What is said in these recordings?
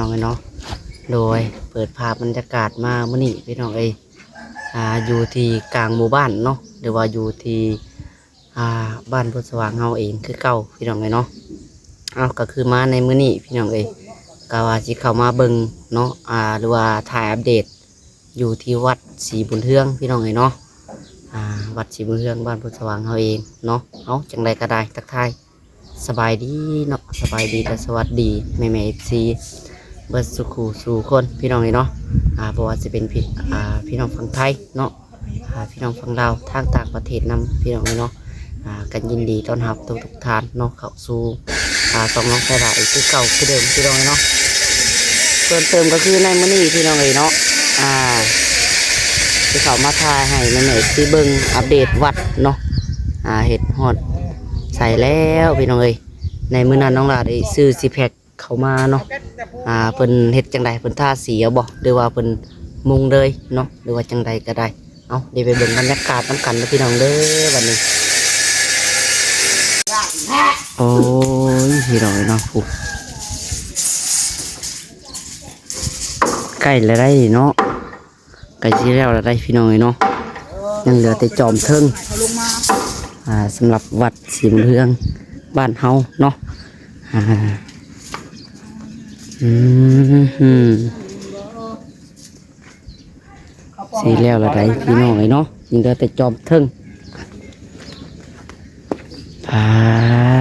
ນ້ອງເອີຍເນາະ. ໂດຍ ເປີດພາບບັນຍາກາດມາມື້ນີ້ພີ່ນ້ອງເອີຍ ອ່າ ຢູ່ທີ່ກາງໝູ່ບ້ານເນາະ ຫຼືວ່າຢູ່ທີ່ ອ່າ ບ້ານໂພນສະຫວ່າງເຮົາເອງຄືເກົ່າພີ່ນ້ອງເອີຍເນາະ. ເອົາ ກໍຄືມາໃນມື້ນີ້ພີ່ນ້ອງເອີຍ ກໍວ່າຊິເຂົ້າມາເບິ່ງເນາະ ອ່າ ຫຼືວ່າຖ່າຍອັບເດດຢູ່ທີ່ວັດສີບຸນເຮືອງພີ່ນ້ອງເອີຍເນາະ. ອ່າ ວັດສີບຸນເຮືອງ ບ້ານໂພນສະຫວ່າງເຮົາເອງເນາະ. ເອົາ ຈັ່ງໃດກໍໄດ້ ທັກທາຍ ສະບາຍດີເນາະ ສະບາຍດີ ແລະ ສະຫວັດດີແມ່ໆ ເອັຟຊີ ເບິດສູ່ຄູ່ສູ່ຄົນພີ່ນ້ອງເອີຍເນາະ. ອ່າ ບໍ່ວ່າຊິເປັນພີ່ ອ່າ ພີ່ນ້ອງຝັ່ງໄທເນາະ ອ່າ ພີ່ນ້ອງຝັ່ງລາວ ທາງຕ່າງປະເທດນຳພີ່ນ້ອງເອີຍເນາະ. ອ່າ ກໍຍິນດີຕ້ອນຮັບທຸກໆທ່ານເນາະ ເຂົ້າສູ່ ອ່າ ຊ່ອງນ້ອງໄຊດາອີກຄືເກົ່າຄືເດີມພີ່ນ້ອງເອີຍເນາະ. ເພີ່ມເຕີມກໍຄືໃນມື້ນີ້ພີ່ນ້ອງເອີຍເນາະ ອ່າ ຊິເຂົ້າມາຖ່າຍໃຫ້ແມ່ໆ ເອັຟຊີ ເບິ່ງອັບເດດວັດເນາະ. ອ່າ ເຮັດຮອດໃສແລ້ວພີ່ນ້ອງເອີຍ. ໃນມື້ນັ້ນນ້ອງຫຼ້າໄດ້ຊື້ຊີແພັກເຂົ້າມາເນາະ ອ່າ ເພິ່ນເຮັດຈັ່ງໃດ ເພິ່ນທາສີເອົາບໍ່ ຫຼືວ່າເພິ່ນມຸງເລີຍເນາະ ຫຼືວ່າຈັ່ງໃດກໍໄດ້. ເອົາ ດຽວໄປເບິ່ງບັນຍາກາດນຳກັນເດີພີ່ນ້ອງເດີ ບັດນີ້. ໂອ້ຍ ພີ່ນ້ອງເອີຍເນາະ ຜູ້ ໃກ້ແລ້ວໄດ໋ເນາະ ໃກ້ຊິແລ້ວແລ້ວໄດ໋ພີ່ນ້ອງເອີຍເນາະ. ຍັງເຫຼືອແຕ່ຈອມເທິງ ອ່າ ສຳລັບວັດສີບຸນເຮືອງບ້ານເຮົາເນາະ. ອ່າ ອືມ ຊິແລ້ວແລ້ວໄດ໋ພີ່ນ້ອງເອີຍເນາະ ຍັງເຫຼືອແຕ່ຈອມເທິງ. ປາ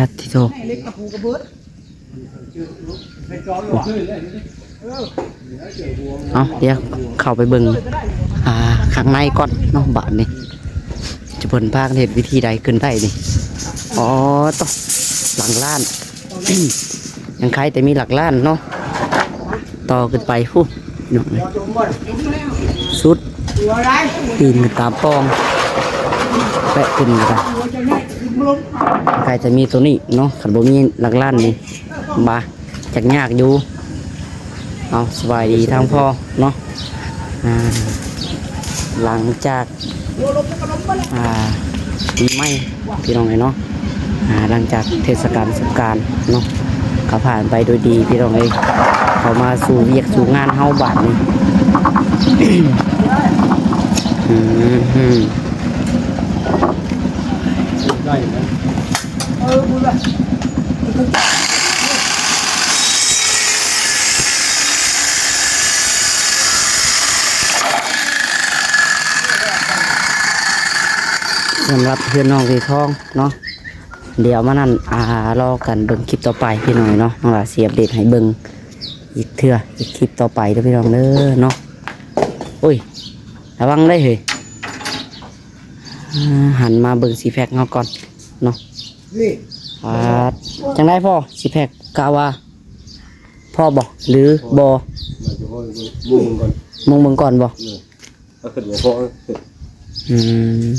ດຕິໂທ ເອົາ ດຽວເຂົ້າໄປເບິ່ງ ອ່າ ຂ້າງໃນກ່ອນເນາະ ບາດນີ້ ຈະເພິ່ນພາກັນເຮັດວິທີໃດຂຶ້ນໄດ້ນີ້. ອໍ ໂຕ ຫຼັກລ້ານ ຍັງໃຄແຕ່ມີຫຼັກລ້ານເນາະ ຕໍ່ຂຶ້ນໄປພຸ້ນ ສຸດ ປີນຂຶ້ນຕາມປ່ອງ ແປະຂຶ້ນກໍໄດ້ ໃຄຈະມີໂຕນີ້ເນາະ. ຄັນບໍ່ມີຫຼັກລ້ານນີ້ ບາ ຈັກຍາກຢູ່. ເອົາ ສະບາຍດີທາງພໍ່ເນາະ. ອ່າ ຫຼັງຈາກ ອ່າ ປີໃໝ່ພີ່ນ້ອງເອີຍເນາະ ອ່າ ຫຼັງຈາກເທດສະການສົງການເນາະ ກໍຜ່ານໄປໂດຍດີພີ່ນ້ອງເອີຍ. ເຂົ້າມາສູ່ວຽກສູ່ງານເຮົາບາດນີ້. ອືມ ໄດ້ນະ ເອີ ພຸ້ນລະ. ສຳລັບເຮືອນນ້ອງເລທອງເນາະ ດຽວມານັ້ນ ອ່າ ລໍກັນເບິ່ງຄລິບຕໍ່ໄປພີ່ນ້ອງເນາະ. ນ້ອງຫຼ້າຊິອັບເດດໃຫ້ເບິ່ງອີກເທື່ອ ອີກຄລິບຕໍ່ໄປເດີພີ່ນ້ອງເດີເນາະ. ໂອ້ຍ ລະວັງເດີເຮີ້ຍ. ອ່າ ຫັນມາເບິ່ງຊີແພັກເຮົາກ່ອນເນາະ. ອ່າ ຈັ່ງໃດພໍ່ ຊີແພັກ ກະວ່າພໍບໍ່ ຫຼືບໍ່? ມາຈະພໍ ມຸງເບິ່ງກ່ອນ ມຸງເບິ່ງກ່ອນບໍ່? ເອີ ຖ້າຂຶ້ນບໍ່ພໍ ຂຶ້ນ ອືມ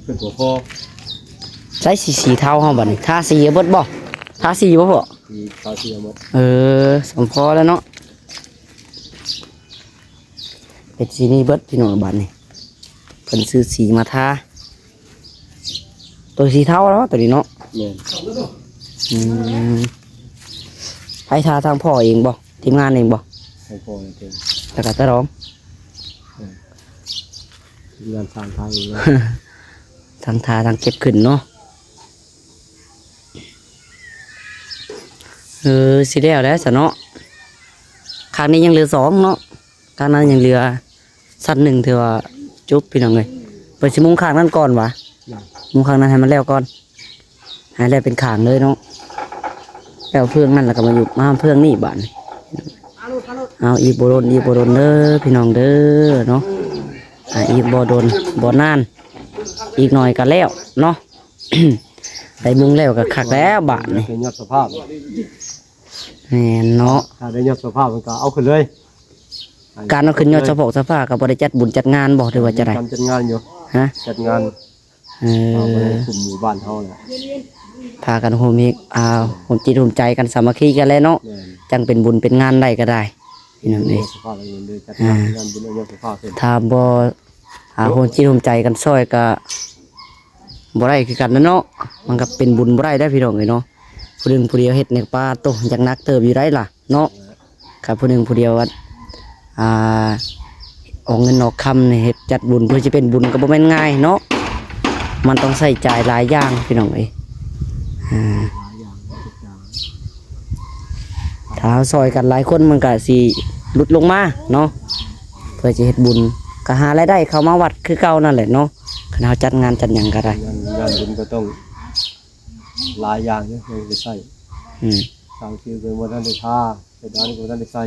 ຂຶ້ນບໍ່ພໍ. ໃຊ້ສີ ສີເທົາເຮົາບັດນີ້ ທາສີເບິດບໍ່? ທາສີບໍ່ພໍ່? ສີ ທາສີເບິດ. ເອີ ສຳພໍແລ້ວເນາະ. ເປັນສີນີ້ເບິດພີ່ນ້ອງ ບາດນີ້ ເພິ່ນຊື້ສີມາທາ ໂຕສີເທົາແລ້ວໂຕນີ້ເນາະ. ແມ່ນ. ອືມ ໃຜທາ ທາງພໍ່ເອງບໍ່? ທີມງານເອງບໍ່? ທາງພໍ່ເອງ ແລ້ວກໍຕາດອງ. ແມ່ນ. ທີມງານຊ່າງທາເອງເນາະ ທັງທາທັງເກັບຂຶ້ນເນາະ. ເອີ ຊິແລ້ວແລ້ວຊະເນາະ. ຂ້າງນີ້ຍັງເຫຼືອສອງເນາະ ຂ້າງນັ້ນຍັງເຫຼືອຊັ້ນໜຶ່ງ ຖືວ່າຈົບພີ່ນ້ອງເອີຍ. ເພິ່ນຊິມຸງຂ້າງນັ້ນກ່ອນຫວາ? ແມ່ນ. ມຸງຂ້າງນັ້ນໃຫ້ມັນແລ້ວກ່ອນ ໃຫ້ແລ້ວເປັນຂ້າງເລີຍເນາະ. ແລ້ວເຟືອງນັ້ນ ແລ້ວກໍມາຢູ່ ມາເຟືອງນີ້ບາດນີ້. ເອົາ ອີກບໍ່ດົນ ອີກບໍ່ດົນເດີພີ່ນ້ອງເດີເນາະ. ອ່າ ອີກບໍ່ດົນບໍ່ນານ ອີກໜ້ອຍກໍແລ້ວເນາະ. ໄດ້ມຸງແລ້ວກໍຄັກແລ້ວບາດນີ້. ໄດ້ຍອດສະພາບ. ແມ່ນເນາະ. ຖ້າໄດ້ຍອດສະພາບມັນກໍເອົາຂຶ້ນເລີຍ. ການເອົາຂຶ້ນຍອດສະພາບ ສະພາກໍບໍ່ໄດ້ຈັດບຸນຈັດງານບໍ່ ຫຼືວ່າຈັ່ງໃດ? ຈັດງານຢູ່. ຮະ? ຈັດງານ. ເອີ ເອົາໄປໃຫ້ກຸ່ມໝູ່ບ້ານເຮົາແຫຼະ ພາກັນຮ່ວມ ອ່າ ຮ່ວມຈິດຮ່ວມໃຈກັນ ສາມັກຄີກັນແຫຼະເນາະ. ແມ່ນ. ຈັ່ງເປັນບຸນເປັນງານໄດ້ກໍໄດ້ ພີ່ນ້ອງເອີຍ. ຍອດສະພາບເງິນເດີ ຈັດງານ ເອີ ງານບຸນເອົາຍອດສະພາບເປັນ ຖ້າບໍ່ ອ່າ ໂອ້ ຮ່ວມຈິດຮ່ວມໃຈກັນຊ່ອຍກໍບໍ່ໄດ້ຄືກັນນະເນາະ. ມັນກໍເປັນບຸນບໍ່ໄດ້ເດ້ພີ່ນ້ອງເອີຍເນາະ. ຜູ້ໜຶ່ງຜູ້ດຽວເຮັດນີ້ ປາດໂທ້ ຢາກໜັກເຕີບຢູ່ໄດ໋ລະເນາະ. ແມ່ນ. ກັບຜູ້ໜຶ່ງຜູ້ດຽວ ອັນ ອ່າ ອອກເງິນອອກຄຳນີ້ ເຮັດຈັດບຸນ ເພື່ອຊິເປັນບຸນກໍບໍ່ແມ່ນງ່າຍເນາະ ມັນຕ້ອງໃຊ້ຈ່າຍຫຼາຍຢ່າງພີ່ນ້ອງເອີຍ. ອ່າ ຖ້າເຮົາຊ່ອຍກັນຫຼາຍຄົນ ມັນກະຊິຫຼຸດລົງມາເນາະ ເພື່ອຊິເຮັດບຸນ ກະຫາລາຍໄດ້ເຂົ້າມາວັດຄືເກົ່ານັ້ນແຫຼະເນາະ ຄັນເຮົາຈັດງານຈັດຫຍັງກະໄດ້. ງານ ງານບຸນກໍຕ້ອງຫຼາຍຢ່າງເດ້ ຍັງໄດ້ໃຊ້ ອືມ ສ້າງຄືເພິ່ນບໍ່ທັນໄດ້ທາ ເພດານກໍບໍ່ທັນໄດ້ໃສ່.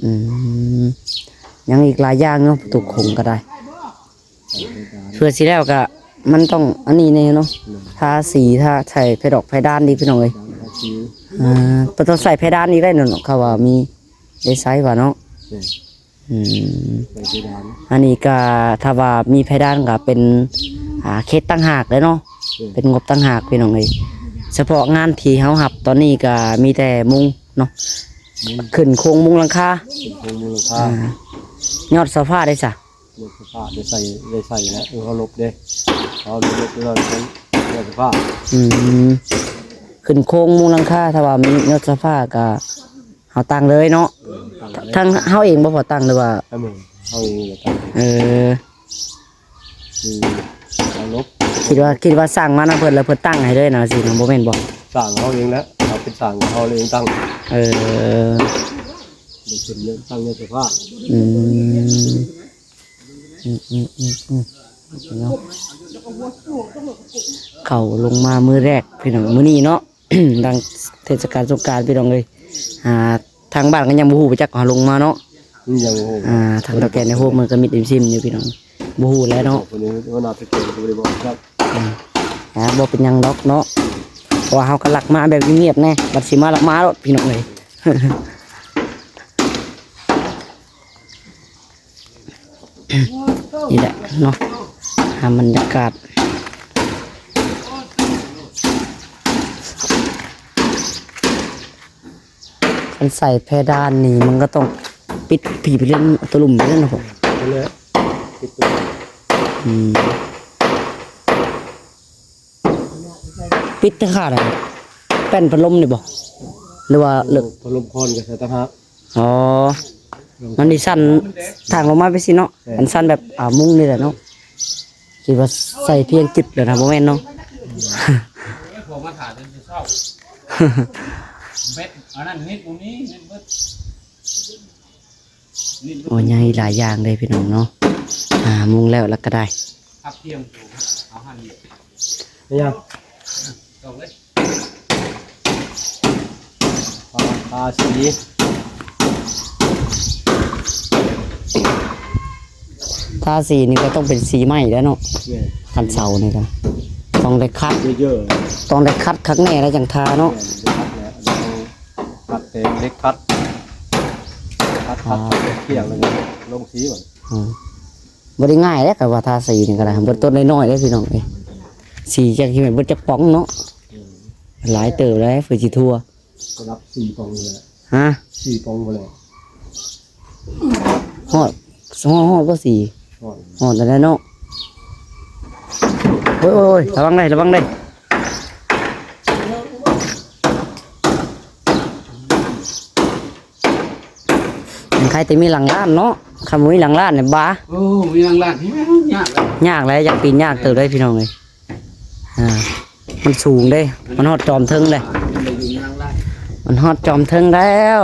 ອືມ ຍັງອີກຫຼາຍຢ່າງເນາະ ປະຕູໂຂງກໍໄດ້ ເພື່ອຊິແລ້ວກໍມັນຕ້ອງອັນນີ້ແດ່ເນາະ ແມ່ນ ທາສີ ທາໃສ່ເພດອກເພດານອີກ ພີ່ນ້ອງເອີຍ. ທາສີ ອ່າ ບໍ່ຕ້ອງໃສ່ເພດານອີກໄດ້ເນາະ ເຂົາວ່າມີໄດ້ໃສ່ວ່າເນາະ. ແມ່ນ ອືມ ໃສ່ເພດານ ອັນນີ້ກໍຖ້າວ່າມີເພດານກໍເປັນ ອ່າ ເຂດຕ່າງຫາກເລີຍເນາະ. ແມ່ນ ເປັນງົບຕ່າງຫາກ ພີ່ນ້ອງເອີຍ. ສະເພາະງານທີ່ເຮົາຮັບຕອນນີ້ກໍມີແຕ່ມຸງເນາະ ມຸງ ຂຶ້ນໂຄງມຸງຫຼັງຄາ ຂຶ້ນໂຄງມຸງຫຼັງຄາ. ອ່າ ຍອດໂຊຟາໄດ້ຊະ? ຍອດໂຊຟາໄດ້ໃສ່ ໄດ້ໃສ່ແລ້ວ ເອີ ເຮົາລົບເດ້ ເຮົາລົບແລ້ວ ຍອດໂຊຟາ. ອືມ ຂຶ້ນໂຄງມຸງຫຼັງຄາ ຖ້າວ່າມີຍອດໂຊຟາກໍເຮົາຕັ້ງເລີຍເນາະ. ເອີ ຕັ້ງເລີຍ ທາງເຮົາເອງບໍ່ພໍຕັ້ງ ຫຼືວ່າ ເຮົາເອງ ເຮົາເອງແຫຼະຕັ້ງ. ເອີ ຄືເຮົາລົບ ຄິດວ່າ ຄິດວ່າສ້າງມານຳເພິ່ນ ແລ້ວເພິ່ນຕັ້ງໃຫ້ເລີຍນະ ຊິນະ ບໍ່ແມ່ນບໍ່? ສ້າງເຮົາເອງແຫຼະ ເຮົາເປັນຊ່າງເຮົາເອງຕັ້ງ. ເອີ ເປັນຕັ້ງໃນສະພາບ. ອືມ ອືມ ອືມ ອືມ ອືມ ເນາະ ເຂົ້າລົງມາມື້ແລກພີ່ນ້ອງ ມື້ນີ້ເນາະ ຫຼັງເທດສະການສົງການພີ່ນ້ອງເອີຍ. ອ່າ ທາງບ້ານກໍຍັງບໍ່ຮູ້ ບໍ່ຈັກເຮົາລົງມາເນາະ ຍັງບໍ່ຮູ້. ອ່າ ທາງເຖົ້າແກ່ໃນໂຮມເພິ່ນກໍມິດອີ່ມຊິມຢູ່ພີ່ນ້ອງ ບໍ່ຮູ້ແຫຼະເນາະ. ເພິ່ນຍັງ ຫົວໜ້າຕະແກ່ກໍບໍ່ໄດ້ບອກຄັບ. ອືມ ອ່າ ບໍ່ເປັນຫຍັງດອກເນາະ ເພາະວ່າເຮົາກໍລັກມາແບບງຽບໆແດ່ ບັດຊິມາລັກມາໂລດພີ່ນ້ອງເອີຍ. ນີ້ແຫຼະເນາະ ຫາບັນຍາກາດ ຄັນໃສ່ເພດານນີ້ມັນກໍຕ້ອງປິດຜີ່ໄປເລື່ອຍ ຕົວລຸ່ມໄປເລື້ອຍເນາະ. ໄປເລື້ອຍ ປິດຕົວ. ອືມ ປິດແຕ່ຂາດ ແປ້ນພັດລົມນີ້ບໍ່ ຫຼືວ່າເລິກ? ພັດລົມຄອນກໍໃສ່ຕ່າງຫາກ. ອໍ ມັນຊິສັ່ນທາງລົງມາໄປຊີ້ເນາະ. ແມ່ນ ມັນສັ່ນແບບ ອ່າ ມຸງນີ້ແຫຼະເນາະ. ຄິດວ່າໃສ່ພຽງຈຸດແລ້ວນະ ບໍ່ແມ່ນເນາະ. ພວກມາຖ້າຈົນເຊົ້າ ເບັດອັນນັ້ນເຮັດບໍ່ມີ ເຮັດເບິດ. ໂອ້ຍ ໃຫຍ່ຫຼາຍຢ່າງເດ້ພີ່ນ້ອງເນາະ. ອ່າ ມຸງແລ້ວ ແລ້ວກໍໄດ້ ພັກພຽງ ເອົາຫັ້ນ ເປັນຫຍັງ? ເອົາເລີຍ ທາ ທາສີ ທາສີນີ້ກໍຕ້ອງເປັນສີໃໝ່ແລ້ວເນາະ. ແມ່ນ ຄັນເສົານີ້ກໍຕ້ອງໄດ້ຂັດເຢີະໆ ຕ້ອງໄດ້ຂັດຄັກແນ່ແລ້ວຈັ່ງທາເນາະ. ແມ່ນ ໄດ້ຂັດແລ້ວ ເອົາຂັດແປງເຫຼັກຂັດ ຂັດ ຂັດ ຂັດ ຂັດ ອໍ ເກັ່ງ ແລ້ວກໍລົງສີບັດ. ອືມ ບໍ່ໄດ້ງ່າຍເດ້ ຄັນວ່າທາສີນີ້ກໍໄດ້ ເບິດຕົ້ນນ້ອຍໆເດ້ພີ່ນ້ອງເອີຍ. ສີຈັກຊິແມ່ນເບິດຈັກປ່ອງເນາະ. ອືມ ຫຼາຍເຕີບແລ້ວ ເພື່ອຊິທົ່ວ ລະດັບສີ່ປ່ອງພຸ້ນແຫຼະ. ຮະ? ສີ່ປ່ອງພຸ້ນແຫຼະ. ຮອດ ຮອດ ຮອດບໍ່ສີ່? ຮອດ ຮອດແລ້ວເນາະ. ໂອ້ຍ ໂອ້ຍ ໂອ້ຍ ລະວັງເດີ ລະວັງເດີ. ຍັງໃຄແຕ່ມີຫຼັງລ້ານເນາະ ຄັນບໍ່ມີຫຼັງລ້ານນີ້ບາ. ໂອ້ ມີຫຼັງລ້ານຍາກແລ້ວ ຍາກແລ້ວ ຢາກປີນຍາກເຕີບເດ້ພີ່ນ້ອງເອີຍ. ອ່າ ມັນສູງເດ້ ມັນຮອດຈອມເທິງເດ້ ມັນຮອດຈອມເທິງແລ້ວ.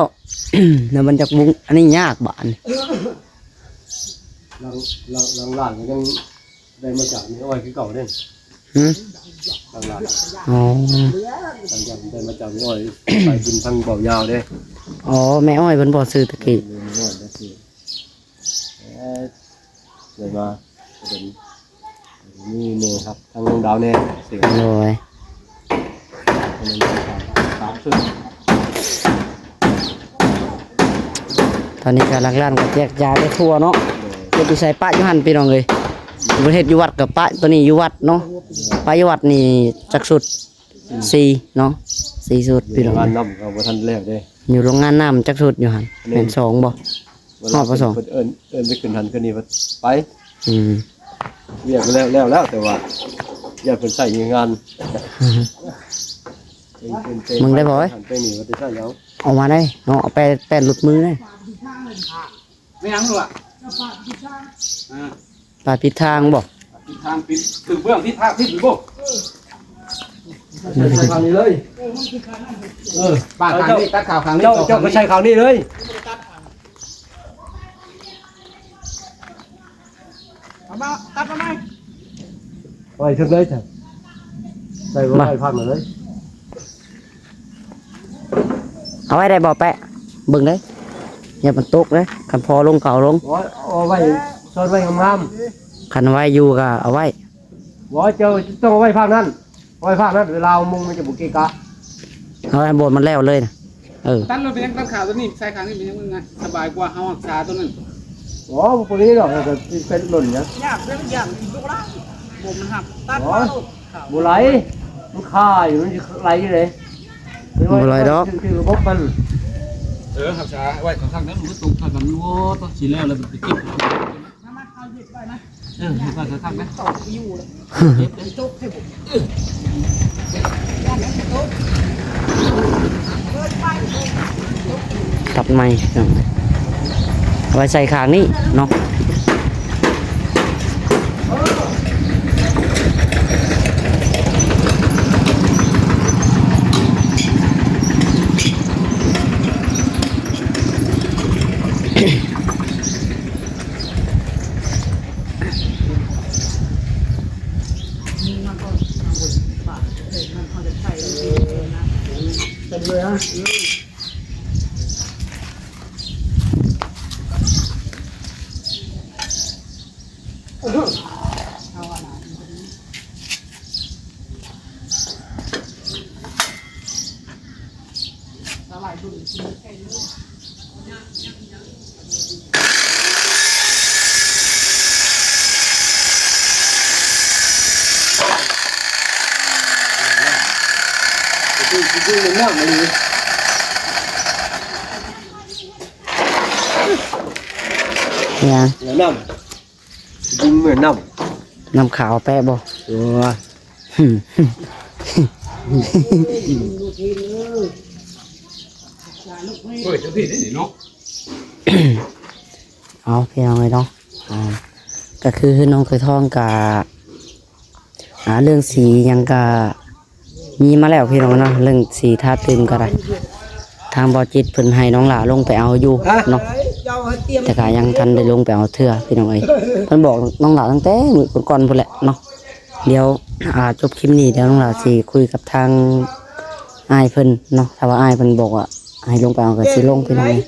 ແລ້ວມັນຈັກມຸງ ອັນນີ້ຍາກບາດນີ້. ຫຼັງ ຫຼັງ ຫຼັງລ້ານກໍຍັງ ໄດ້ມາຈາກແມ່ອ້ອຍຄືເກົ່າເດ້. ຫື? ຫຼັງລ້ານ ອໍ ຫຼັງຈາກໄດ້ມາຈາກແມ່ອ້ອຍ ສາຍບຸນທາງເບົາຍາວເດ້. ອໍ ແມ່ອ້ອຍເພິ່ນບໍ່ຊື້ຕະກີ້. ແມ່ອ້ອຍຕະກີ້ ເອີ ເກີດມາເປັນ ມີແມ່ຮັບທາງນ້ອງດາວແດ່. ໂດຍ. ຕອນນີ້ກໍຫຼັກລ້ານກໍແຈກຢາໄປທົ່ວເນາະ. ໂດຍ. ເຮັດຢູ່ໃສປະຢູ່ຫັ້ນພີ່ນ້ອງເອີຍ. ບໍ່ເຮັດຢູ່ວັດກໍປະ ຕົວນີ້ຢູ່ວັດເນາະ. ປະຢູ່ວັດນີ້ຈັກຊຸດ? ສີ່ເນາະ ສີ່ຊຸດພີ່ນ້ອງ. ໂຮງງານນ້ຳກໍບໍ່ທັນແລ້ວເດ້. ຢູ່ໂຮງງານນ້ຳຈັກຊຸດຢູ່ຫັ້ນ? ແມ່ນສອງບໍ່? ຮອດບໍ່ສອງ? ເພິ່ນເອີ້ນ ເອີ້ນໄປຂຶ້ນຫັ້ນຂຶ້ນນີ້ໄປ. ອືມ ວຽກແລ້ວ ແລ້ວ ແລ້ວ ແຕ່ວ່າຢ້ານເພິ່ນໃຊ້ງານ ອືມ ເພິ່ ມຶງໄດ້ບໍ່ເອີຍ? ເອົາມາໄດ້ເນາະ ເອົາແປ ແປນຫຼຸດມືໄດ້. ແມ່ນຫຍັງລູກອະ? ອ່າ ປາດຜິດທາງບໍ່? ຜິດທາງ ຜິດ ຖືກເບື້ອງ ຜິດພາກ ຜິດບໍ່? ເອີ ໃສ່ຂ້າງນີ້ເລີຍ. ເອີ ປາດຂ້າງນີ້ ຕັດຂາວຂ້າງນີ້ ເຈົ້າ ເຈົ້າກໍໃສ່ຂ້າງນີ້ເລີຍ. ເອົາມາ ຕັດມາໃໝ່ ໄວ້ເທິງເລີຍຈ້ະ ໃສ່ ມາ ໄວ້ພາກນັ້ນເລີຍ. ເອົາໄວ້ໄດ້ບໍ່ແປະ? ເບິ່ງເດ້ ຢ່າມັນຕົກເດ້ ຄັນພໍລົງກໍເອົາລົງ. ໂອ້ຍ ເອົາໄວ້ ຊ້ອນໄວ້ງາມໆ. ຄັນໄວ້ຢູ່ກໍເອົາໄວ້. ບໍ່ ເຈົ້າຕ້ອງເອົາໄວ້ພາກນັ້ນ ເອົາໄວ້ພາກນັ້ນ ເວລາເອົາມຸງມັນຈະບໍ່ເກະກະ. ເອົາໄວ້ບ່ອນມັນແລ້ວເລີຍນະ. ເອີ ຕັດລົດເປັນຫຍັງ? ຕັດຂາຕົວນີ້ໃສ່ຂ້າງນີ້ເປັນຫຍັງ? ມັນງ່າຍສະບາຍກວ່າເຮົາຮັກສາຕົວນັ້ນ. ໂອ້ ບໍ່ເປັນຫຍັງດອກ ເຮົາກໍເປັນລົດຫຍັງ ຍາກເດ້ ຍາກ ບໍ່ໄດ້ ບໍ່ ມັນຫັກ ຕັດ ໂອ້ ມາໂລດ ບໍ່ໄຫຼ ມັນຄາຢູ່ ມັນຊິໄຫຼຢູ່ເດ້. ບໍ່ໄຫຼດອກ ຖືກ ຖືກລະບົບມັນ. ເອີ ຮັກສາໄວ້ຂ້າງໆ ນັ້ນ ມັນຕົກຂ້າງກັນຢູ່ ໂອ້ ຕ້ອງຊິແລ້ວ ແລ້ວໄປເກັບ ມາ ມາ ເອົາເຮັດໄວ້ນະ. ເອີ ເຮັດໄວ້ຄັກໆ ເດ້ ຕົກຢູ່ ຕົກໃຫ້ບໍ່ ເອີ ຢ້ານມັນຕົກ ຕັດໃໝ່ ເອົາໄວ້ໃສ່ຂ້າງນີ້ເນາະ. ຫຍັງ? ນ້ຳ ດິນເໝືອນນ້ຳ ນ້ຳຂາວແປະບໍ່? ໂອ້ຍ ເອີຍ ເຈົ້າທີ່ນີ້ເນາະ. ເອົາ ພີ່ນ້ອງເອີຍເນາະ ອ່າ ກໍຄືເຮືອນນ້ອງເຄີຍທອງກະ ອ່າ ເລື່ອງສີຫຍັງກະມີມາແລ້ວພີ່ນ້ອງເນາະ ເລື່ອງສີທາຕື່ມກໍໄດ້ ທາງບໍ່ຈິດເພິ່ນໃຫ້ນ້ອງຫຼ້າລົງໄປເອົາຢູ່ເນາະ ແຕ່ກໍຍັງທັນໄດ້ລົງໄປເອົາເທື່ອພີ່ນ້ອງເອີຍ. ເພິ່ນບອກນ້ອງຫຼ້າຕັ້ງແຕ່ມື້ກ່ອນໆ ພຸ້ນແຫຼະເນາະ. ດຽວ ອ່າ ຈົບຄລິບນີ້ ດຽວນ້ອງຫຼ້າຊິຄຸຍກັບທາງອ້າຍເພິ່ນເນາະ ຖ້າວ່າອ້າຍເພິ່ນບອກວ່າໃຫ້ລົງໄປເອົາກໍຊິລົງພີ່ນ້ອງເອີຍ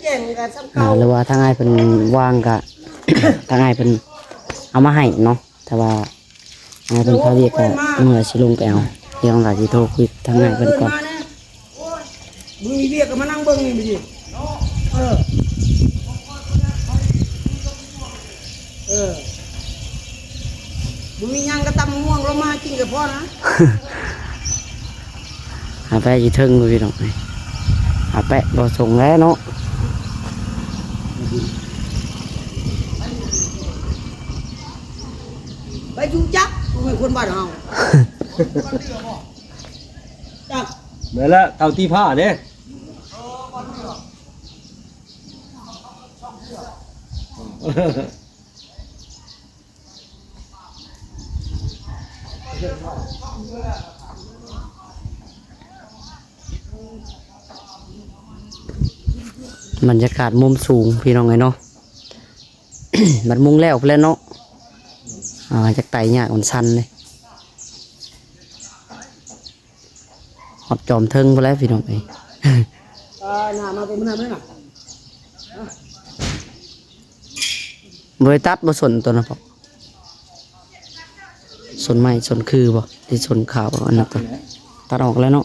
ອ່າ ຫຼືວ່າທາງອ້າຍເພິ່ນວ່າງກໍ ທາງອ້າຍເພິ່ນເອົາມາໃຫ້ເນາະ. ຖ້າວ່າອ້າຍເພິ່ນຄາວຽກກໍເມື່ອຊິລົງໄປເອົາ ດຽວນ້ອງຫຼ້າຊິໂທຄຸຍທາງອ້າຍເພິ່ນກ່ອນ. ມຶງມີວຽກກໍມານັ່ງເບິ່ງນີ້ມື້ນີ້ ເອີ ເອີ ບໍ່ມີຫຍັງກໍຕຳໝາກມ່ວງລົງມາກິນກໍພໍນະ. ອາແປະຢູ່ເທິງ ພີ່ນ້ອງເອີຍ ອາແປະບໍ່ສົ່ງແລ້ວເນາະ. ໄປຢູ່ຈັກ ບໍ່ແມ່ນຄົນບ້ານເຮົາ ຈັກ ແມ່ນແຫຼະ ເທົ່າຕີຜ້າເດ້. ບັນຍາກາດມຸມສູງພີ່ນ້ອງເອີຍເນາະ ບັດມຸງແລ້ວພຸ້ນແຫຼະເນາະ ອ່າ ຈັກໄຕ່ຍາກ ມັນຊັນເດ້. ຮອດຈອມເທິງພຸ້ນແຫຼະພີ່ນ້ອງເອີຍ. ອ່າ ໜ້າມາຕົວນັ້ນເລີຍນະ ບໍ່ໄດ້ຕັດບໍ່ ສົ້ນຕົວນັ້ນເພາະ ສົ້ນໄມ້ສົ້ນຄືບໍ່ ຫຼືສົ້ນຂາວ ອັນນັ້ນ ຕັດອອກແລ້ວເນາະ.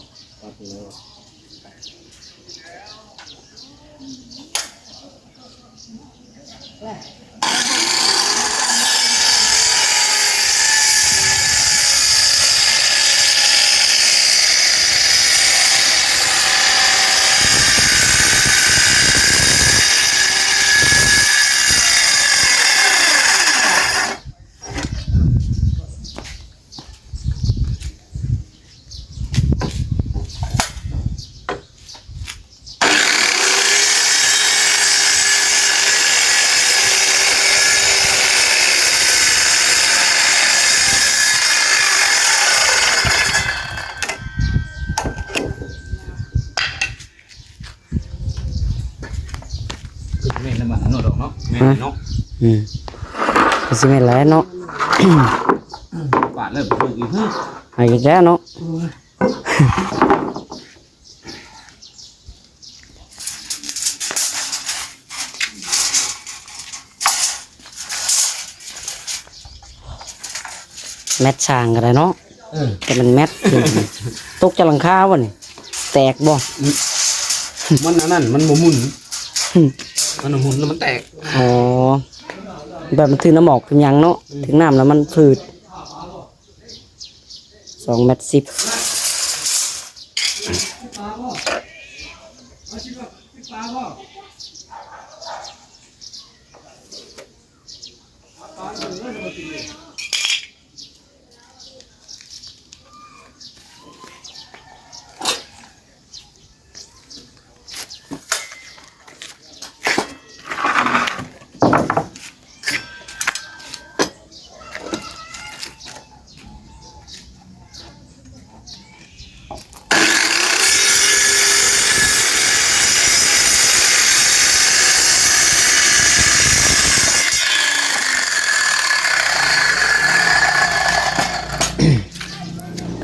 ມັນເນາະດອກເນາະ ແມ່ນເນາະ ອືມ ກໍຊິແມ່ນແຫຼະເນາະ ບາດເລີ່ມຖືກອີກ ເຮີ້ຍ ເອົາອີກແລ້ວເນາະ ໂອ້ຍ ແມັດສ້າງກໍໄດ້ເນາະ ເອີ ແຕ່ມັນແມັດ ຕົກຈາກຫຼັງຄາບໍ່ນີ້ ແຕກບໍ່? ອືມ ມັນອັນນັ້ນ ມັນບໍ່ໝຸນ ອືມ ມັນໝຸນແລ້ວມັນແຕກ ອໍ ແບບມັນຖືກນ້ຳໝອກຖືກຫຍັງເນາະ ອືມ ຖືກນ້ຳແລ້ວມັນຝືດ ສອງແມັດສິບ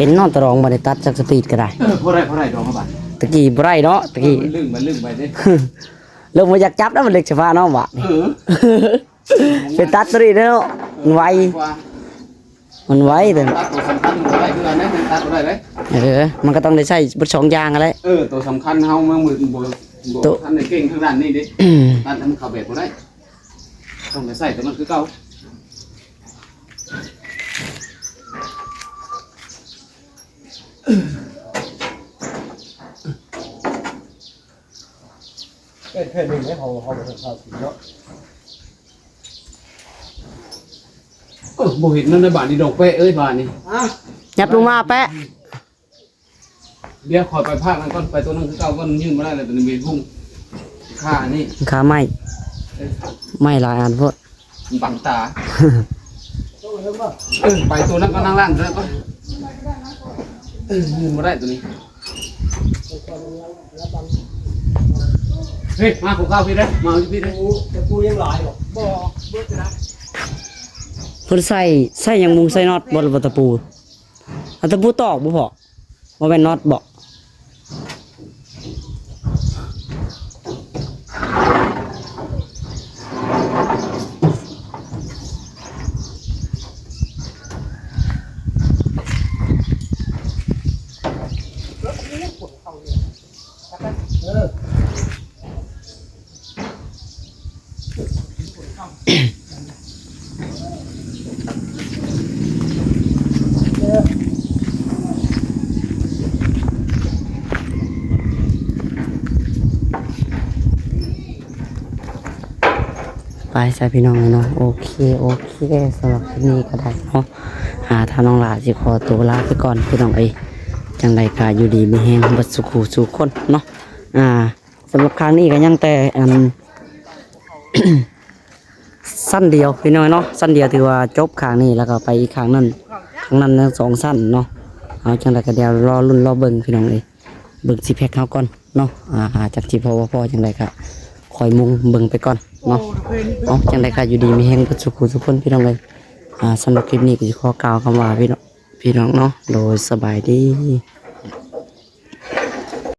ເປັນເນາະ ຕາດອງບໍ່ໄດ້ຕັດຈັກສະປີດກໍໄດ້ ເອີ ພໍໄດ້ ພໍໄດ້ດອງເຮົາບາດ ຕະກີ້ບໍ່ໄດ້ເນາະ ຕະກີ້ ເອີ ມັນລຶ້ງໄປ ລຶ້ງໄປເດ້ ເລີ່ມບໍ່ຢາກຈັບແລ້ວ ມັນເລັກສະພາເນາະບາດນີ້ ເອີ ໄປຕັດໂຕນີ້ເນາະ ມັນໄວ ມັນໄວເດ້ ຕັດໂຕສຳຄັນບໍ່ໄດ້ຄືກັນເດ້ ຕັດບໍ່ໄດ້ເດ້ ເອີ ມັນກໍຕ້ອງໄດ້ໃຊ້ເບິດສອງຢ່າງຫັ້ນແຫຼະ ເອີ ໂຕສຳຄັນເຮົາ ເມືອງມືບໍ່ ບໍ່ ໂຕ ທັນໄດ້ເກັ່ງທາງດ້ານນີ້ເດ້ ຕັດໃຫ້ມັນເຂົ້າແບບບໍ່ໄດ້ ຕ້ອງໄດ້ໃຊ້ໂຕນັ້ນຄືເກົ່າ ເປັນເທື່ອໜຶ່ງເດ້ ເຮົາ ເຮົາບໍ່ທັນເຂົ້າເນາະ ເອີ ບໍ່ເຫັນນັ້ນນະ ບາດນີ້ດອກແປະເອີຍ ບາດນີ້ ຫຍັບລົງມາແປະ ດຽວຂ້ອຍໄປພາກນັ້ນກ່ອນ ໄປໂຕນັ້ນຄືເກົ່າກ່ອນ ມັນຢືນບໍ່ໄດ້ແລ້ວ ໂຕນີ້ມີຫຸ້ງ ຄາອັນນີ້ ຄາໄມ້ ເອີ ໄມ້ຫຼາຍອັນໂພດ ບັງຕາ ເອີ ໄປໂຕນັ້ນກໍນັ່ງລ້ານໂຕນັ້ນກໍ ເອີ ຢືນບໍ່ໄດ້ໂຕນີ້ ເຮີ້ຍ ມາຂອງເກົ່າພີ້ເດ້ ມາພີ້ເດ້ ຕະປູຍັງຫຼາຍບໍ່? ບໍ່ ເບິດແລ້ວ ເພິ່ນໃສ່ ໃສ່ຫຍັງມຸງ ໃສ່ນັອດບໍ່ ຫຼືວ່າຕະປູ? ເອົາຕະປູຕອກບໍ່ພໍ? ບໍ່ແມ່ນນັອດເບາະ ເອີ. ໄປຊະພີ່ນ້ອງເອີຍເນາະ ໂອເຄ ໂອເຄ ສຳລັບຄລິບນີ້ກໍໄດ້ເນາະ ອ່າ ທາງນ້ອງຫຼ້າຊິຂໍຕົວລາໄປກ່ອນພີ່ນ້ອງເອີຍ ຈັ່ງໃດກໍຢູ່ດີມີແຮງເບິດສູ່ຄູ່ສູ່ຄົນເນາະ ອ່າ ສຳລັບຄັ້ງນີ້ກໍຍັງແຕ່ ອັນ ຊັ້ນດຽວພີ່ນ້ອງເນາະ ຊັ້ນດຽວຖືວ່າຈົບຂ້າງນີ້ ແລ້ວກໍໄປອີກຂ້າງນັ້ນ ຂ້າງນັ້ນຍັງສອງຊັ້ນເນາະ ເອົາ ຈັ່ງໃດກໍດຽວລໍລຸ້ນລໍເບິ່ງພີ່ນ້ອງເອີຍ ເບິ່ງຊິແພັກເຮົາກ່ອນເນາະ ອ່າ ຈັກຊິພໍບໍ່ພໍ ຈັ່ງໃດກໍຄ່ອຍມຸງເບິ່ງໄປກ່ອນເນາະ ເອົາ ຈັ່ງໃດກໍຢູ່ດີມີແຮງເບິດສູ່ຄູ່ສູ່ຄົນພີ່ນ້ອງເອີຍ ອ່າ ສຳລັບຄລິບນີ້ກໍຊິຂໍກ່າວຄຳວ່າ ພີ່ນ້ອງ ພີ່ນ້ອງເນາະ ໂດຍ ສະບາຍດີ.